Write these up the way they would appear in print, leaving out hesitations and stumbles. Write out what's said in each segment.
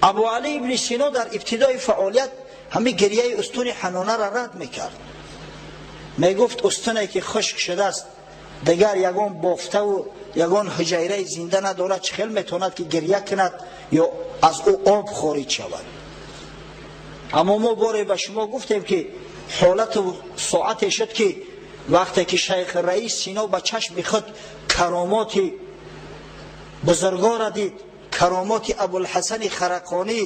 Абу Али ибн Сино дар ибтидои фаъолият ҳамин гирияи устуни ҳанонаро рад мекард. Мегуфт устуне ки хушк шудааст, дигар ягон бофтаву ягон ҳуҷайраи зинда надорад, чӣ хел метавонад ки гиря кунад ё аз ӯ об хориҷ шавад. Аммо мо боре ба шумо гуфтем ки ҳолату соате шуд ки вақте ки шайх раис Сино ба чашми худ каромоти бузургора дид, каромоти Абулҳасани Харақонӣ,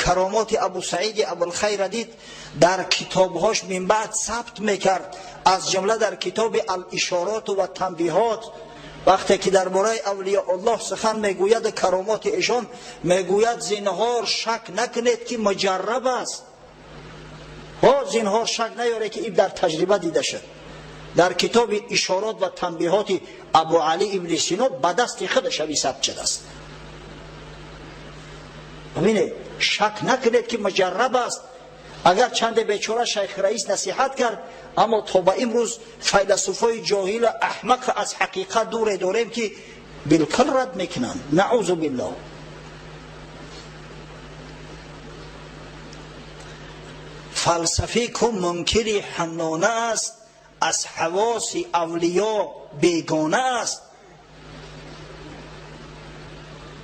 каромоти Абу Саиди Абулхайра дид, дар китобҳош минбаъд сабт мекард, аз ҷумла дар китоби Ал-Ишороту ва Танбиҳот. Вақте ки дар бораи авлиёуллоҳ сухан мегӯяд, каромоти эшон мегӯяд: зинҳор шак накунед ки муҷарраб аст. Ҳо, зинҳор шак наёре ки ин дар таҷриба дида шуд. Дар китоби Ишорот ва Танбиҳоти Абу Али ибни Сино ба дасти худаш ҳами сабт шудааст. Бибинед, шак накунед ки муҷарраб аст. Агар чанде бечора шайх раис насиҳат кард, аммо то ба имрӯз файласуфои ҷоҳилу аҳмақ аз ҳақиқат дуре дорем ки билкул рад мекунанд. Наузу биллоҳ. Фалсафӣ ку мункири ҳаннона аст, аз ҳавоси авлиё бегона аст.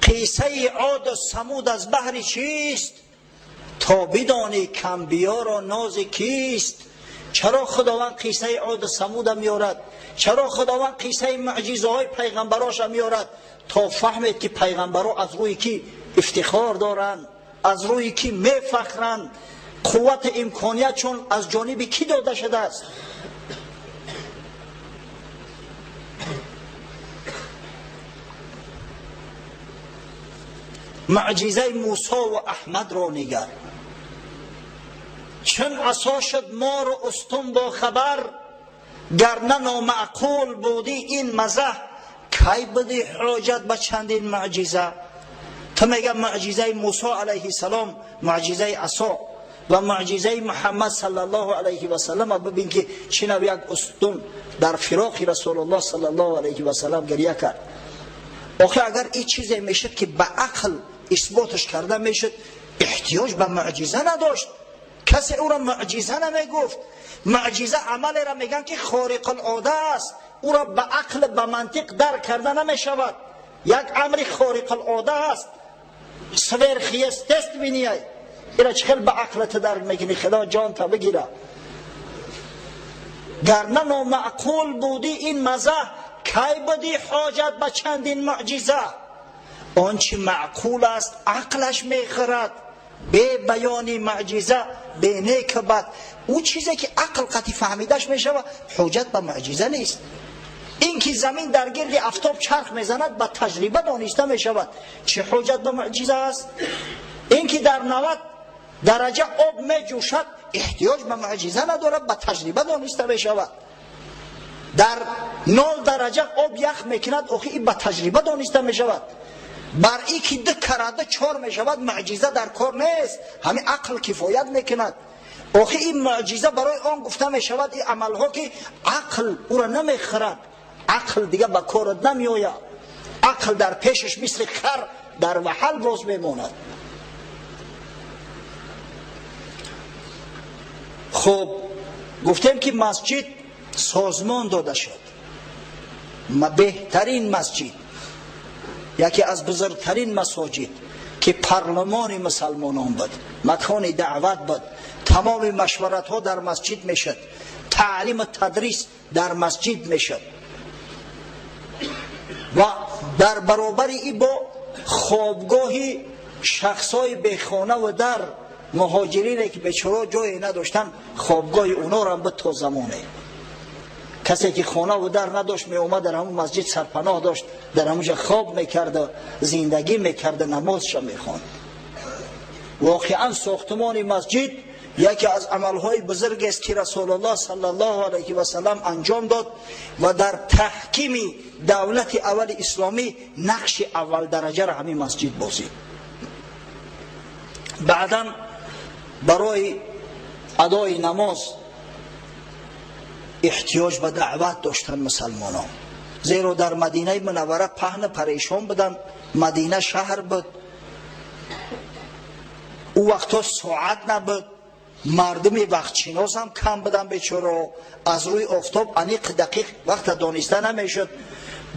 Қиссаи Оду Самуд аз баҳри чист? То бидонӣ камбиёро нози кист. Чаро Худованд қиссаи Оду Самуда меорад? Чаро Худованд қиссаи муъҷизаҳои пайғамбароша меорад? То фаҳмед ки пайғамбаро аз рӯи кӣ ифтихор доранд, аз рӯи кӣ мефахранд, қуввату имкониятшон аз ҷониби кӣ дода шудааст. Муъҷизаи Мусо ва Аҳмадро нигар. Чун асо шуд мору устун бо хабар, гар на номаъқул будӣ ин мазаҳ, кай будӣ ҳоҷат ба чандин муъҷиза? Ту мега муъҷизаи Мусо алайҳиссалом муъҷизаи асо ва муъҷизаи Муҳаммад саллаллоҳу алайҳи васаллам бибин ки чӣ нав як устун дар фироқи Расулуллоҳ саллаллоҳу алайҳи васаллам гиря кард. Охир агар ин чизе мешуд ки ба ақл исботаш карда мешуд, эҳтиёҷ ба муъҷиза надошт. Касе ӯро муъҷиза намегуфт. Муъҷиза амалеро мегӯянд ки хориқулода аст, ӯро ба ақл ба мантиқ дарк карда намешавад. Як амри хориқулода аст, сверхъестественный. Ира чӣ хел ба ақлата дарк мекунӣ? Худо ҷонта бигира. Гар на номаъқул будӣ ин мазаҳ, кай будӣ ҳоҷат ба чандин муъҷиза? Он чи маъқул аст ақлаш мехӯрад, бе баёни муъҷиза, бе неку бад. Ӯ чизе ки ақл қатъи фаҳмидаш мешавад, ҳоҷат ба муъҷиза нест. Ин ки замин дар гирди афтоб чарх мезанад ба таҷриба дониста мешавад, чӣ ҳоҷат ба муъҷиза аст? Ин ки дар 90 дараҷа об меҷӯшад, эҳтиёҷ ба муъҷиза надорад, ба таҷриба дониста мешавад. Дар 0 дараҷа об ях мекунад, охи ин ба таҷриба дониста мешавад. Бар ин ки 2 карада 4 мешавад, муъҷиза дар кор нест, ҳамин ақл кифоят мекунад. Охи ин муъҷиза барои он гуфта мешавад, ин амалҳо ки ақл ӯро намехӯрад, ақл дига ба корат намеояд, ақл дар пешаш мисли хар дар ваҳал боз мемонад. Хуб, гуфтем ки масҷид созмон дода шуд, беҳтарин масҷид, яке аз бузургтарин масоҷид ки парлумони мусалмонон буд, макони даъват буд, тамоми машваратҳо дар масҷид мешуд, таълиму тадрис дар масҷид мешуд ва дар баробари ин бо хобгоҳи шахсҳои бехонаву дар муҳоҷирине ки бечора ҷое надоштанд, хобгоҳи онорам буд то замоне. Касе ки хонаву дар надошт меомад дар ҳамон масҷид сарпаноҳ дошт, дар ҳамонҷа хоб мекард, зиндагӣ мекард, намозша мехонд. Воқеан сохтмони масҷид яке аз амалҳои бузургест ки Расулуллоҳ саллаллоҳу алайҳи васаллам анҷом дод ва дар таҳкими давлати аввали исломӣ нақши аввалдараҷаро ҳамин масҷид бозид. Баъдан барои адои намоз эҳтиёҷ ба даъват доштанд мусалмонон, зеро дар Мадинаи Мунаввара паҳну парешон буданд. Мадина шаҳр буд, У вақтҳо соат набуд, мардуми вақтшинос ҳам кам будан бечоро, аз рӯи офтоб аниқ дақиқ вақта дониста намешуд.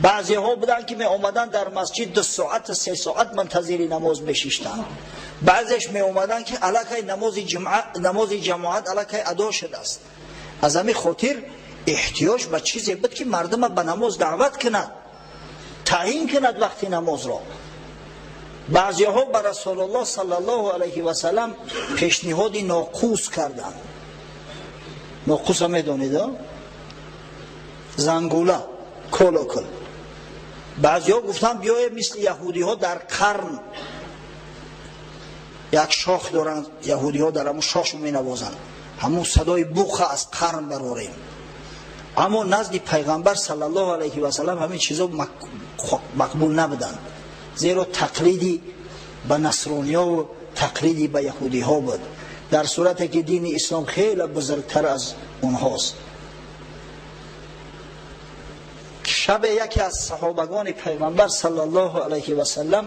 Баъзеҳо буданд, ки меомаданд дар масҷид 2 соат, 3 соат мунтазири намоз мешиштанд. Баъзеш меомаданд, ки аллакай намози ҷумъа, намози ҷамоат аллакай адо шудааст. Аз ҳамин хотир эҳтиёҷ ба чизе буд, ки мардума ба намоз даъват кунад, таъйин кунад вақти намозро. Баъзеҳо ба Расулуллоҳ саллаллоҳу алайҳи васалам пешниҳоди ноқус карданд. Ноқуса медонед? Зангула, колокол. Баъзеҳо гуфтанд, биёе, мисли яҳудиҳо дар қарн як шох доранд, яҳудиҳо дар ҳамун шохшо менавозанд, ҳамун садои буқа аз қарн барорем. Аммо назди Пайғамбар саллаллоҳу алайҳи васалам ҳамин чизо мақбул набуданд, зеро тақлиди ба насрониёву тақлиди ба яҳудиҳо буд, дар сурате ки дини ислом хеле бузургтар аз онҳост. Шабе яке аз саҳобагони Пайғамбар саллаллоҳу алайҳи васалам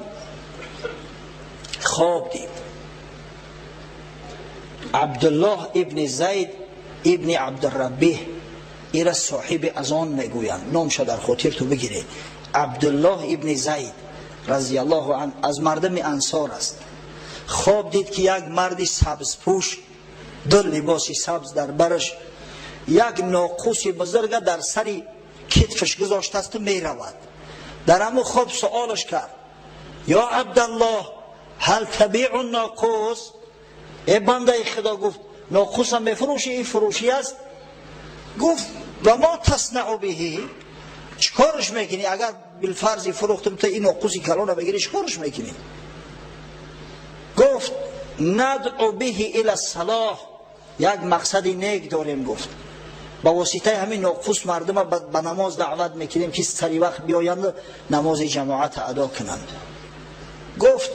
хоб дид. Абдуллоҳ ибни Зайд ибни Абдураббиҳ, ира соҳиби азон мегӯянд, номша дар хотирту бигиред. Абдуллоҳ ибни Зайд разияллоҳу ан аз мардуми Ансор аст. Хоб дид, ки як марди сабзпӯш, ду либоси сабз дар бараш, як ноқуси бузурга дар сари китфаш гузоштасту меравад. Дар ҳамун хоб суолаш кард: «Ё Абдаллоҳ, ҳал табиу ноқус?» Э бандаи Худо, гуфт, ноқуса мефурӯшӣ? Ин фурӯшӣ аст? Гуфт: «Ва мо таснау биҳи?» Чӣ корш мекунӣ? Агар билфарзи фурӯхтум, ту ин ноқуси калона бигирӣ, чӣ корш мекунӣ? Гуфт: «Надъу биҳи ила салоҳ». Як мақсади нек дорем, гуфт, ба воситаи ҳамин ноқус мардума ба намоз даъват мекунем, ки сари вақт биёянд, намози ҷамоата адо кунанд. Гуфт: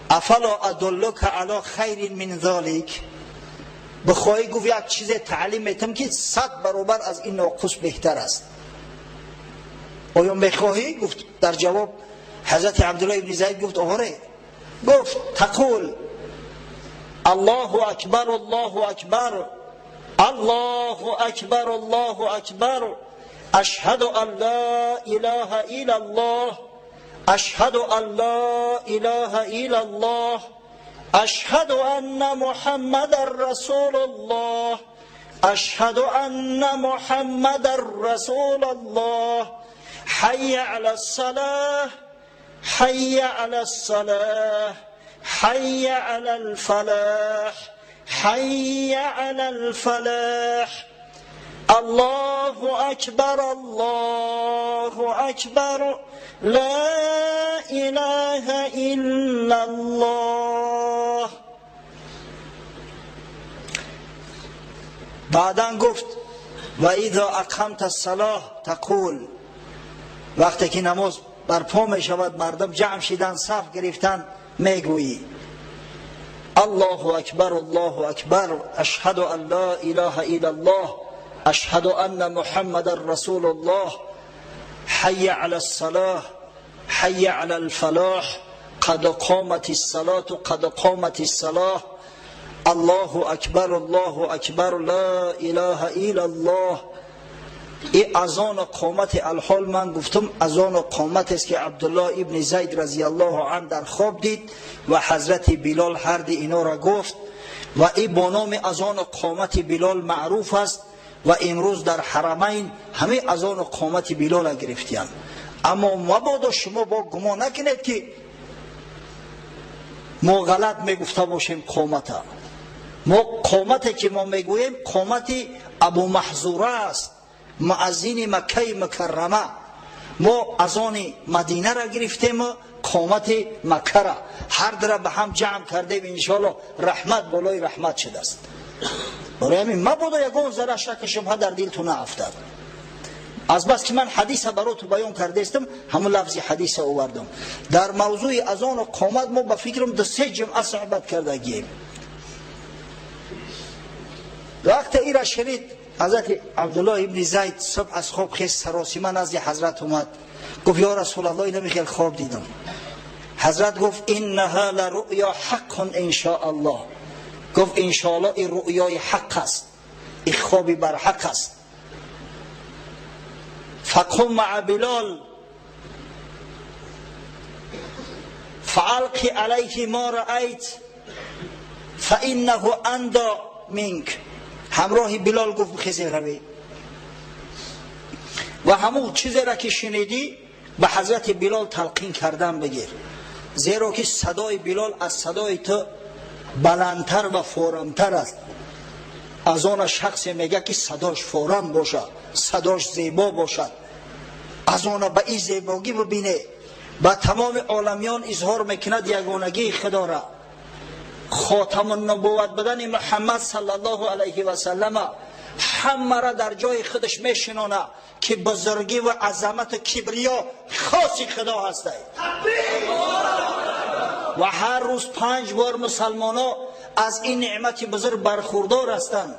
«Афало адуллука ало хайрин мин золик?» Бихоҳӣ, гуфт, як чизе таълим метам, ки 100 баробар аз ин ноқус беҳтар аст. Оё мехоҳӣ? Гуфт. Дар ҷавоб ҳазрати Абдулло ибни Зайд гуфт: «Оре». Гуфт: «Тақул: Аллоҳу акбар, Аллоҳу акбар, Аллоҳу акбар, Аллоҳу акбар, ашҳаду ан ла илаҳа иллаллоҳ, ашҳаду ан ла илаҳа иллаллоҳ, ашҳаду анна Муҳаммадан расулуллоҳ, ашҳаду анна Муҳаммадан расулуллоҳ, ҳайя ала ссалоҳ, ҳайя ала ссалоҳ, ҳайя ала лфалоҳ, ҳайя ала лфалоҳ, Аллоҳу акбар, Аллоҳу акбар, ла илаҳа иллаллоҳ». Баъдан гуфт: «Ва изо ақамта ссалоҳ тақул». Вақте ки намоз барпо мешавад, мардум ҷамъ шидан, саф гирифтан, мегӯӣ: Аллоҳу акбар, Аллоҳу акбар, ашҳаду ан ла илаҳа иллаллоҳ, ашҳаду анна Муҳаммадан расулуллоҳ, ҳайя ала ссалоҳ, ҳайя ала лфалоҳ, қад қомати ссалоту, қад қомати ссалоҳ, Аллоҳу акбар, Аллоҳу акбар, ла илаҳа иллаллоҳ». И азону қомати алҳол ман гуфтум, азону қоматест, ки Абдуллоҳ ибни Зайд разияллоҳу ан дар хоб дид ва ҳазрати Билол ҳарди инора гуфт, ва и бо номи азону қомати Билол маъруф аст. Ва имрӯз дар Ҳарамайн ҳамин азону қомати Билола гирифтиянд. Аммо мабодо шумо бо гумон накунед, ки мо ғалат мегуфта бошем. Қомата мо, қомате ки мо мегӯем, қомати Абу Маҳзура аст, муаззини Маккаи Мукаррама. Мо азони Мадинара гирифтему қомати Маккара ҳардра ба ҳам ҷамъ кардем. Иншоалло, раҳмат болои раҳмат шудааст. Барои ҳамин мабодо ягон зара шаку шубҳа дар дилту наафтад. Азбаски ман ҳадиса бароту баён кардаистам, ҳамун лафзи ҳадиса овардам. Дар мавзӯи азону қомат мо ба фикрам 2-3 ҷумъа суҳбат кардагием. Вақте ира шунид ҳазрати Абдуллоҳ ибни Зайд, субҳ аз хоб хест, саросима назди ҳазрат омад, гуфт: «Ё Расулаллоҳ, инами хел хоб дидам». Ҳазрат гуфт: иннаҳа ларуъё ҳаққун иншоаллоҳ. Гуфт: иншоаллоҳ ин руъёи ҳақ аст, ин хоби барҳақ аст. Фақум маа Билол фаалқи алайҳи мо раайт фаиннаҳу андо минк. Ҳамроҳи Билол гуфт бихезе равӣ ва ҳамун чизеро ки шунидӣ ба ҳазрати Билол талқин кардан бигир, зеро ки садои Билол аз садои ту баландтар ва форамтар аст. Аз он шахсе мега ки садош форам бошад, садош зебо бошад. Аз он ба ин зебогӣ бибине, ба тамоми оламиён изҳор мекунад ягонагии Худора, хотамуннубувват будани Муҳаммад саллаллоҳу алайҳи васаллама ҳамаро дар ҷои худаш мешинона, ки бузургӣ ва азамату кибриё хоси Худо ҳастай. Ва ҳар рӯз 5 бор мусалмоно аз ин неъмати бузург бархурдор ҳастанд.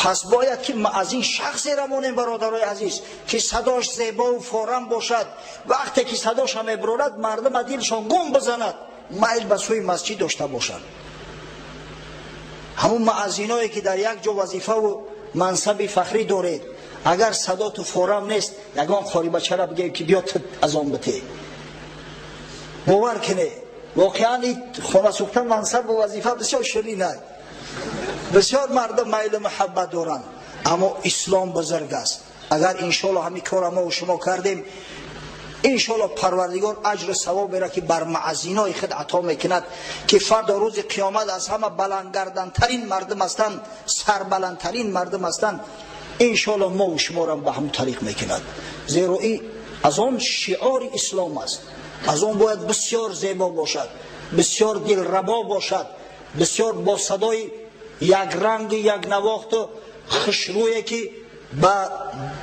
Пас бояд ки ма аз ин шахсе рамонем, бародарои азиз, ки садош зебову форам бошад. Вақте ки садоша мебурорад, мардума дилшон гум бизанад, майл ба сӯи масҷид дошта бошанд. Ҳамун муаззиное ки дар як ҷо вазифаву мансаби фахрӣ доред, агар садоту форам нест, ягон қорибачара бигӯем ки биё ту азон бите. Бовар кунед, воқеан ин хонасӯхта мансабу вазифа бисёр ширин аст, бисёр мардум майлу муҳаббат доранд, аммо ислом бузург аст. Агар иншоалло ҳамин корро мо шумо кардем, иншоалло Парвардигор аҷру савоберо ки бар муаззинои худ ато мекунад, ки фардо рӯзи қиёмат аз ҳама баландгардантарин мардум ҳастанд, сарбаландтарин мардум ҳастанд, иншоалло мо шуморо ба ҳамун тариқ мекунад. Зеро ин аз он шиори ислом аст, аз он бояд бисёр зебо бошад, бисёр дилрабо бошад, бисёр бо садои якрангу якнавохту хушрӯе ки ба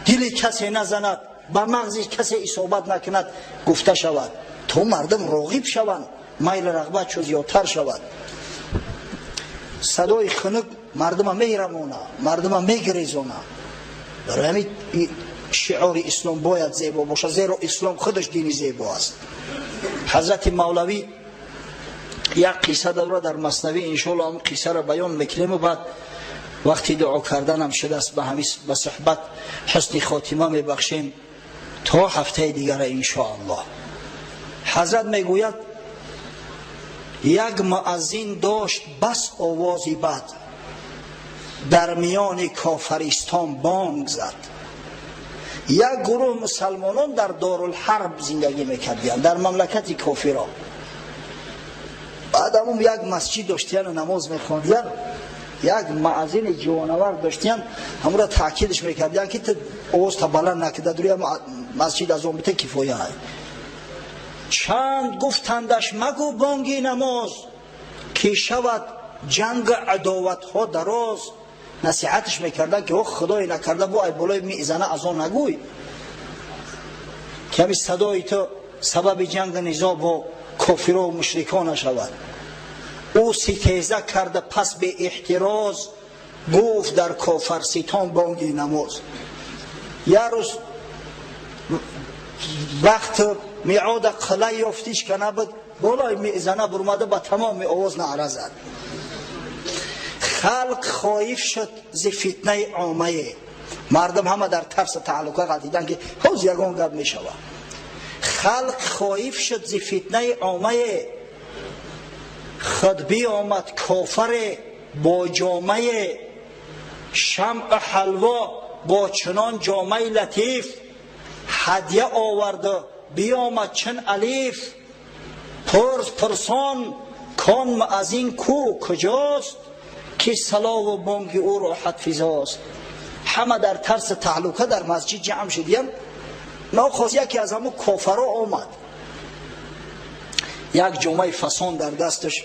дили касе назанад, ба мағзи касе исобат накунад гуфта шавад, то мардум роғиб шаванд, майлу рағбат чо зиёдтар шавад. Садои хунук мардума меҳрамона, мардума мегирезона. Барои ҳамин шиори ислом бояд зебо бошад, зеро ислом худаш дини зебо аст. Ҳазрати Мавлавӣ як қисса дорад дар Маснавӣ, иншоалло ҳамн қиссаро баён мекунему баъд вақти дуо карданам шудааст, ба ҳамин ба суҳбат ҳусни хотима мебахшем то ҳафтаи дигара иншоаллоҳ. Ҳазрат мегӯяд: як муаззин дошт бас овози бад, дар миёни кофаристон бонг зад. Як гурӯҳ мусалмонон дар Дорулҳарб зиндагӣ мекардиянд, дар мамлакати кофиро. Баъд ҳамун як масҷид доштияну намоз мехондиян. Як муаззини ҷонавар доштиян, ҳамура таъкидаш мекардиян ки ту овозта баланд накида, дури масҷид аз он бита кифоя. Чанд гуфтандаш: магӯ бонги намоз, ки шавад ҷанг адоватҳо дароз. Насиҳаташ мекарданд ки о худое накарда бо ай болои мизана аз он нагӯй, ки ҳами садои ту сабаби ҷанги низо бо кофиро мушрикон нашавад. Ӯ ситеза карда, пас беэҳтироз гуфт дар кофарситон бонги намоз. Як рӯз вақт меода қила ёфтиш ка набуд, болои мезана бурмада ба тамоми овоз наъра зад. Халқ хоиф шуд зи фитнаи оммае. Мардум ҳама дар тарса тааллуқа ғалтиданд, ки ҳоз ягон гап мешавад. Халқ хоиф шуд зи фитнаи оммае, худ биомад кофаре бо ҷомае шамъу ҳалво, бо чунон ҷомаи латиф ҳадя оварду биомад чун алиф. Пурс пурсон кон муаззин ку куҷост, ки салову бонги ӯ роҳатфизост. Ҳама дар тарси таҳлука дар масҷид ҷамъ шудиян. Нохост яке аз ҳамун кофаро омад, як ҷомаи фасон дар дасташ,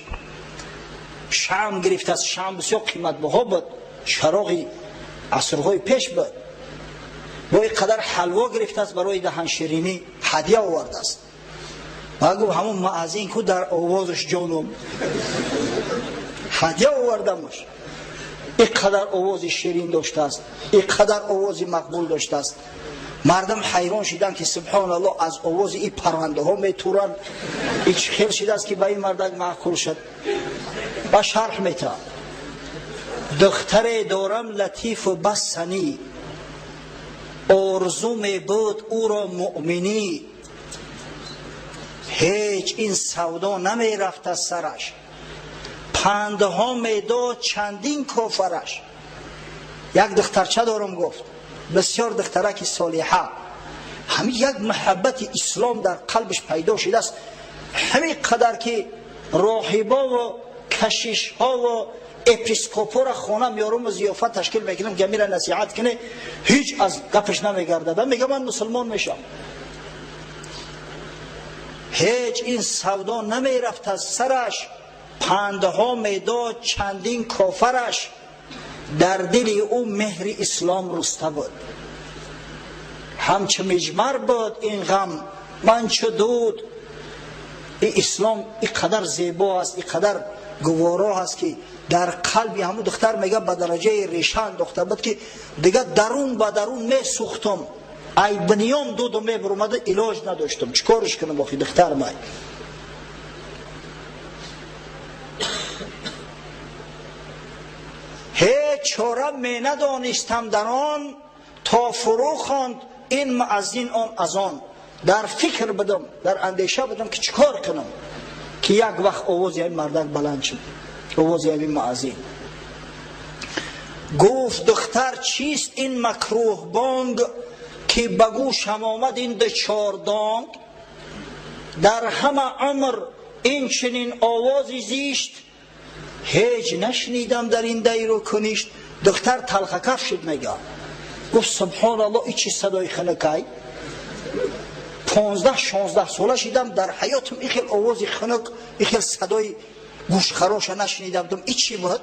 шам гирифтааст. Шам бисёр қиматбаҳо буд, чароғи асрҳои пеш буд. Бо ин қадар ҳалво гирифтааст, барои даҳанширинӣ ҳадя овардааст. Ва гуфт: ҳамун муаззин ку, дар овозаш ҷоном ҳадя овардамаш, ин қадар овози ширин доштааст, ин қадар овози мақбул доштааст. Мардум ҳайрон шиданд, ки субҳоналлоҳ, аз овози ин парвандаҳо метуранд, ин чӣ хел шидааст, ки ба ин мардак маъқул шуд. Ба шарҳ метавад: духтаре дорам латифу бассанӣ, орзу мебуд ӯро муъминӣ, ҳеҷ ин савдо намерафт аз сараш, пандҳо медод чандин кофараш. Як духтарча дорам, гуфт, бисёр духтараки солиҳа, ҳамин як муҳаббати ислом дар қалбиш пайдо шудааст, ҳамин қадар ки роҳибову кашишҳову епископора хона меорум, зиёфат ташкил мекунам, гамира насиҳат куне, ҳеҷ аз гапаш намегардад, мега ман мусулмон мешам. Ҳеҷ ин савдо намерафт аз сараш, пандҳо медод чандин кофараш, дар дили ӯ меҳри ислом руста буд, ҳамчу миҷмар буд ин ғам ман чу дуд. Ин ислом ин қадар зебо аст, ин қадар гуворо аст, ки дар қалби ҳамун духтар, мега, ба дараҷаи реша андохта буд, ки дига дарун ба дарун месӯхтум, ай биниём дуду мебуромада, илоҷ надоштум, чӣ корш кунам, охи духтар май. Ҳеҷ чора менадонистам дар он, то фурӯ хонд ин муаззин он азон. Дар фикр будам, дар андеша будам, ки чӣ кор кунам, ки як вақт овози ҳамин мардак баланд шуд, овози ҳамин муаззин. Гуфт: духтар, чист ин макрӯҳ бонг, ки ба гӯшам омад ин дучордонг? Дар ҳама умр ин чунин овози зишт ҳеҷ нашнидам дар ин дайру куништ. Духтар талхакаф шуд, мега, гуфт: субҳоналлоҳ, ин чи садои хунукай? 15-16 сола шидам, дар ҳаётам ин хел овози хунук, ин хел садои гӯшхароша нашнида будам, ин чӣ буд?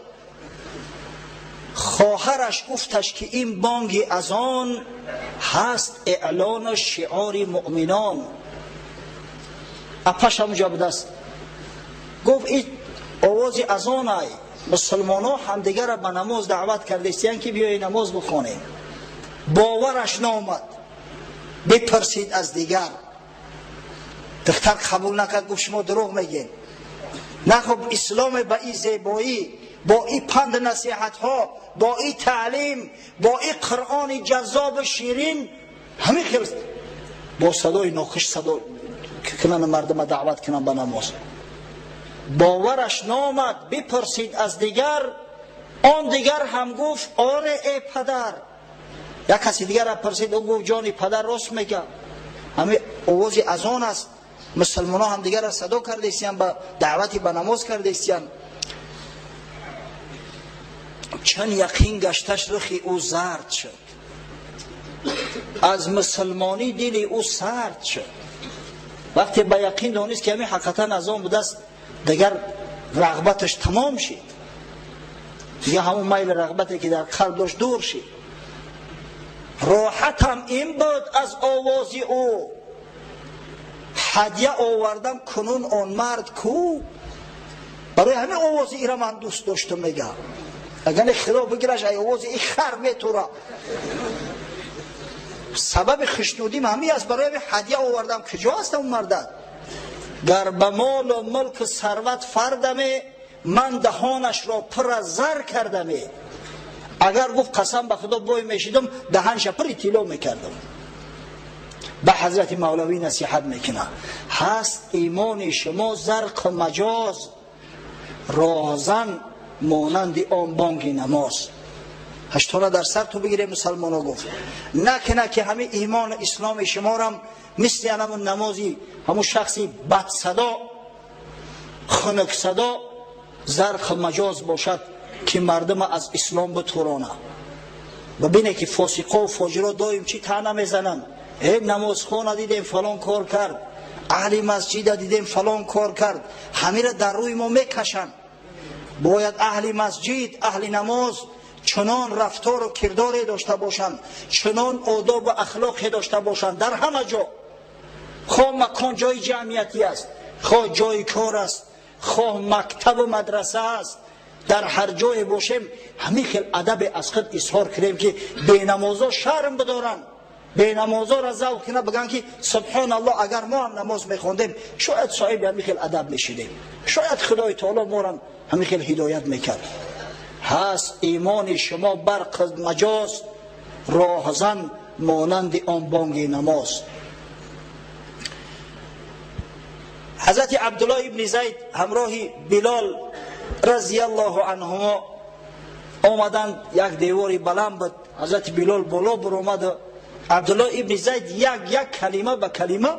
Хоҳараш гуфташ, ки ин бонги азон ҳаст, эълону шиори муъминон. Апаш ҳамуҷа будааст, гуфт: ин овози азонай, мусулмонҳо ҳамдигарро ба намоз даъват кардастиянд, ки биёи намоз бихонем. Бовараш наомад, бипурсид аз дигар. Духтар қабул накард, гуфт: шумо дурӯғ мегӯед. На хуб, исломе ба ин зебоӣ, бо ин панд насиҳатҳо, бо ин таълим, бо ин қуръони ҷаззобу ширин, ҳамин хел бо садои нохуш садо кунанд, мардума даъват кунанд ба намоз. Бовараш наомад, бипурсид аз дигар, он дигар ҳам гуфт: оре, э падар. Як каси дигарро пурсид, ӯ гуфт: ҷони падар, рост мега, ҳамин овози азон аст, мусулмонҳо ҳамдигарро садо кардастиянд, ба даъвати ба намоз кардастиянд. Чун яқин гашташ, рухи ӯ зард шуд, аз мусулмонӣ дили ӯ сард шуд. Вақте ба яқин донист, ки ҳамин ҳақиқатан азон будааст, дигар рағбаташ тамом шид, дигар ҳамон майли рағбате, ки дар қалб дошт, дур шид. Роҳатам ин буд аз овози ӯ, ҳадя овардам, кунун он мард ку? Барои ҳамин овози ира ман дӯст доштам, мега, агар худо бигираш, ай овози и хар метура. Сабаби хушнудим ҳамин аст, барои ҳамин ҳадя овардам, куҷо аст он мардак? Гар ба молу мулку сарват фардаме, ман даҳонашро пур аз зар кардаме. Агар, гуфт, қасам ба худо, бой мешидам, даҳанша пури тилло мекардам. Ба ҳазрати мавлавӣ насиҳат мекунад: ҳаст имони шумо зарқу маҷоз, роҳзан монанди он бонги намоз. Ҳаштона дар сар ту бигире, мусалмоно, гуфт, накуна ки ҳамин имону исломи шуморам мисли ҳамун намози ҳамун шахси бадсадо, хунуксадо, зарқу маҷоз бошад, ки мардума аз ислом бутурона. Бибине, ки фосиқо фоҷиро доим чӣ таъна мезананд: э, намозхона дидем, фалон кор кард, аҳли масҷида дидем, фалон кор кард. Ҳамира дар рӯи мо мекашанд. Бояд аҳли масҷид, аҳли намоз чунон рафтору кирдоре дошта бошанд, чунон одобу ахлоқе дошта бошанд дар ҳама ҷо, хоҳ макон ҷои ҷамъиятӣ аст, хоҳ ҷои кор аст, хоҳ мактабу мадраса аст, дар ҳар ҷое бошем, ҳамин хел адабе аз худ изҳор кунем, ки бенамозо шарм бидоранд. Бенамозоро завқ кина, биган ки субҳон аллоҳ, агар мо ҳам намоз мехондем, шояд соҳиби ҳамин хел адаб мешидем, шояд Худои таоло моро ҳамин хел ҳидоят мекард. Ҳаст имони шумо барқ маҷоз, роҳзан монанди он бонги намоз. Ҳазрати Абдуллоҳ ибни Зайд ҳамроҳи Билол разияллоҳу анҳумо омаданд. Як девори баланд буд, ҳазрати Билол боло буромад. Абдуллоҳ ибни Зайд як як калима ба калима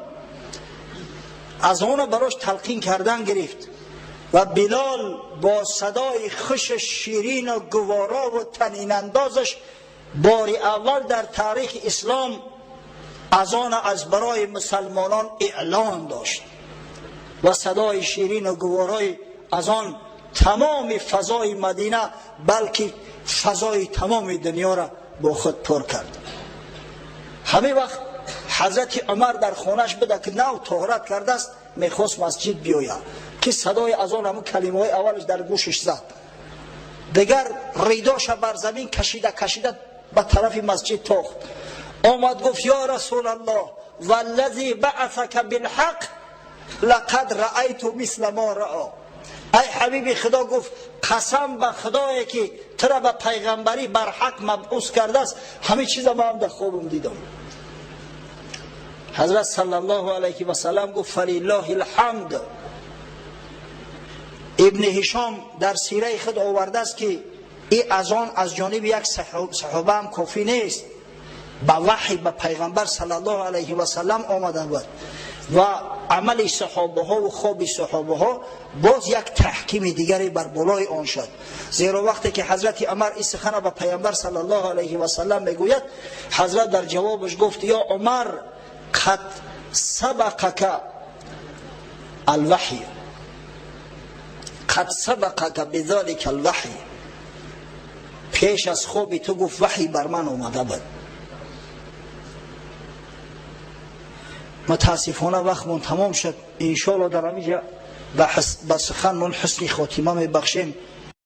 аз она барош талқин кардан гирифт ва Билол бо садои хушу ширину гуворову танинандозаш бори аввал дар таърихи ислом аз она аз барои мусалмонон эълон дошт ва садои ширину гуворои аз он тамоми фазои Мадина, балки фазои тамоми дунёро бо худ пур кард. Ҳамин вақт ҳазрати Умар дар хонаш буда, ки нав тоҳрат кардааст, мехост масҷид биёяд, ки садои аз он ҳамун калимаҳои аввалаш дар гӯшаш зад. Дигар ридоша бар замин кашида кашида ба тарафи масҷид тохт. Омад, гуфт: ё расулаллоҳ, валлази баъасака билҳақ лақад раайту мисла мо рао. Ай ҳабиби Худо, гуфт, қасам ба Худое ки тура ба пайғамбарӣ барҳақ мабъус кардааст, ҳамин чиза ман дар хобам дидам. Ҳазрат саллаллоҳу алайҳи васаллам гуфт: фалиллоҳи лҳамд. Ибни Ҳишом дар сираи худ овардааст, ки и аз он аз ҷониби як саҳоба ҳам кофӣ нест, ба ваҳй ба пайғамбар саллаллоҳу алайҳи васаллам омада буд ва амали саҳобаҳо ва хоби саҳобаҳо боз як таҳкими дигаре бар болои он шуд. Зеро вақте ки ҳазрати Умар ин сухана ба пайғамбар саллаллоҳу алайҳи васаллам мегӯяд, ҳазрат дар ҷавобаш гуфт: ё Умар, қад сабақака алваҳй, қад сабақака бизалика алваҳй. Пеш аз хоби ту, гуфт, ваҳй бар ман омада буд. Мутаассифона, вақтмон тамом шуд. Иншоалло, дар ҳаминҷа ба суханмон ҳусни хотима мебахшем.